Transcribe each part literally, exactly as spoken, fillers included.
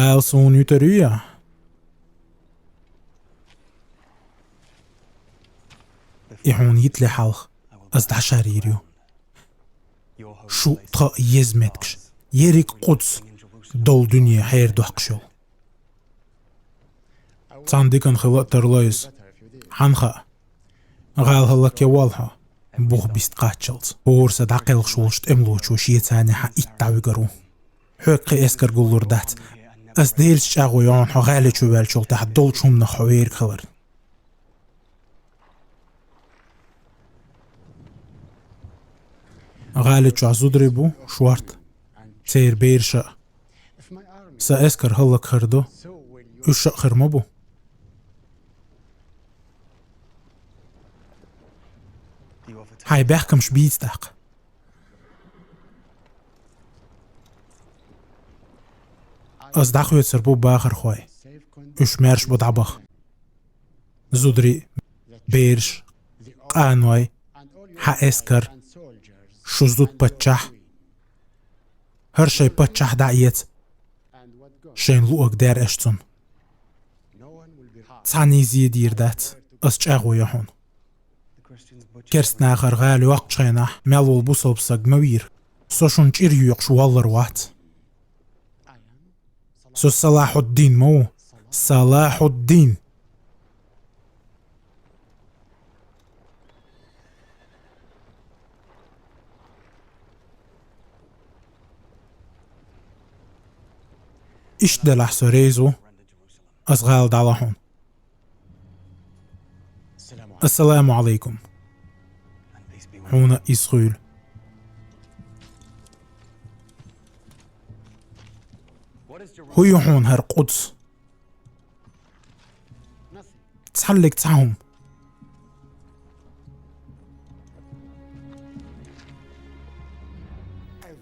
Даьла суна ютар ю я? И хьуна йитле хьалха аз дӀашарйийр ю. Шу тха еза меттигаш, ерриг Къудс, дола дуне хьерадоаккхаш йола. Цхьан дикан хила а тарлу из. Хьан хаьа? ГӀала хӀаллакья воал хьо, бух биста кхаччалца. ХӀора са дӀакхелхаш волча тӀемалочо шеца цхьана хьаитта дӀавигар ву. Хьоьга кхы эскар гуллур дац. Аз Делаца чӀагӀо йоах хьона, хьо гӀала чу ваьллачул тӀехьагӀа долча хӀуманах хьо верг хилар. ГӀала чу зударий бу шорта, церан бераш а. Са эскар хӀаллакьхир ду, уьш а хир ма бу. Хьай баьхкамаш бийца тӀаккха. Аз дӀахоьцур бу бахархой. Уьш маьрша бу дӀабаха. Зударий, бераш, къаной, хьа эскар, шу зуда паччахь. ХӀара шоай паччахь дӀа а эца, шоайна луъург дер аша цунна. Цхьанне а зе дийр дац, аз чӀагӀо йоах хьона. Керста нахара гӀала йоккхача хенахь мел вола бусалба саг ма вийра. Со шун чӀир йоькъуш воаллар вац. Со Салахьуддин ма ву. Салахьуддин. Иштта делахь со реза ву. Аз гӀала дӀалу хьона. Ассаламу Ӏалайкум. Хьуна из хуьйла. ХӀу ю хьуна хӀара Къудс? Цхьаллиг цхьа хӀума.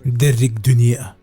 Дерриг дуне а,